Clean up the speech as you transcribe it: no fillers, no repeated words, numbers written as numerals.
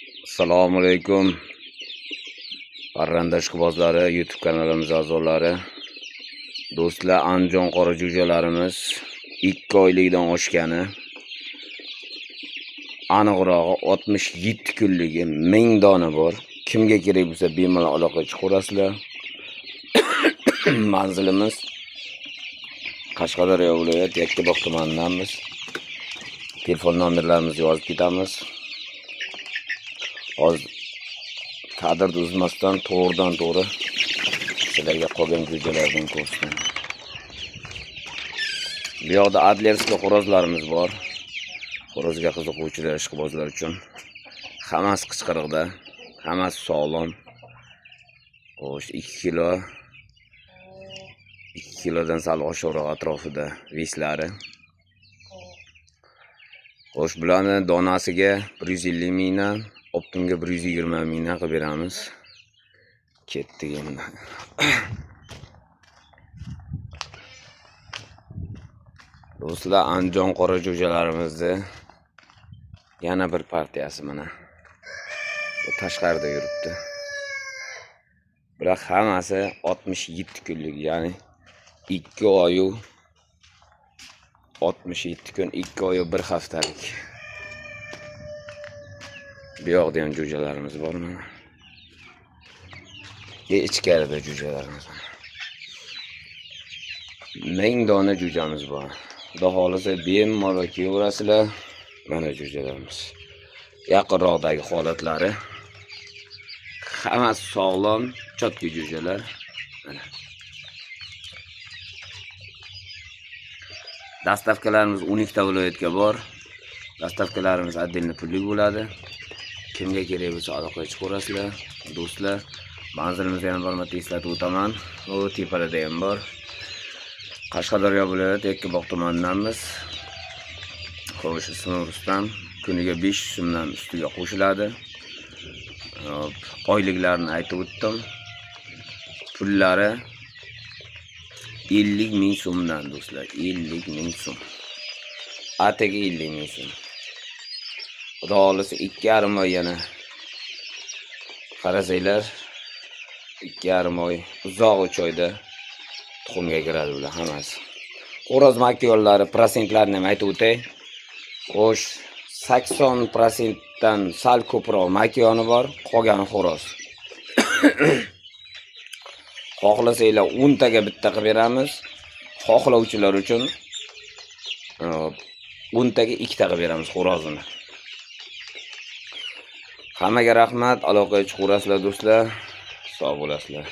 Assalomu alaykum. Parranda ishqibozlari, YouTube kanalimiz a'zolari. Do'stlar, Andijon qora jo'jalarimiz 2 oylikdan oshgani, aniqrog'i 67 kunligi 1000 dona bor. Kimga kerak bo'lsa bemalol aloqaga chiqaverasizlar. Manzilimiz Qashqadaryo viloyati Yakkabog' tumanidamiz. Telefon nomerlarimizni yozib ketamiz. Hozir kadrni uzmasdan to'g'ridan to'g'ri sizlarga qolgan jo'jalardan ko'rsataman. Bu yoqda адлерский xo'rozlarimiz bor. Xo'rozga qiziquvchilar, ishqibozlar uchun. Hammasi qichqiriqda, hammasi sog'lom. Xo'sh, 2 kilo, 2 kilodan sal oshiqroq atrofida вес lari. Xo'sh, bularni donasiga 150 mingdan, оптом ga 120 mingdan qilib beramiz. Ketdik endi. Do'stlar, Andijon qora jo'jalarimizni yana bir partiyasi mana. Bu tashqarida yuribdi. Biroq hammasi 67 kunlik, ya'ni 2 oyu 67 kun, 2 oyu 1 haftalik. Bu yoqda ham jo'jalarimiz bor mana. Ichkarida jo'jalarimiz bor. 1000 dona jo'jamiz bor. Xudo xohlasa bemalol kelaverasizlar. Mana jo'jalarimiz. Yaqinroqdagi holatlari. Hammasi sog'lom, чётки jo'jalar. Mana. Доставка larimiz 12 ta viloyatga bor. Доставка larimiz отдельно pullik bo'ladi. Kimga kerak bo'lsa aloqaga chiqaverasizlar, do'stlar. Manzilimizni yana bir marta eslatib o'taman. U tepada ham bor. Qashqadaryo viloyati Yakkabog' tumanidamiz. Xo'sh, ismim Rustam. Kuniga 500 so'mdan ustiga qo'shiladi. Hop, oyliklarni aytib o'tdim. Pullari 50 ming so'mdan do'stlar, 50 ming so'm. Atigi 50 ming so'm. Xudo xohlasa 2,5 oy yana qarasanglar, 2,5 oy, uzoq 3 oyda tuxumga kiradi bular hammasi. Xo'roz makyollari prosentlarini ham aytib o'tay. Xo'sh, 80% dan sal ko'proq makyoni bor, qolgani xo'roz. Xohlasanglar 10 taga bitta qilib beramiz. Xohlovchilar uchun 10 taga ikkita qilib beramiz xo'rozini. Hammaga rahmat, aloqaga chiqaverasizlar do'stlar. Sog' bo'lasizlar.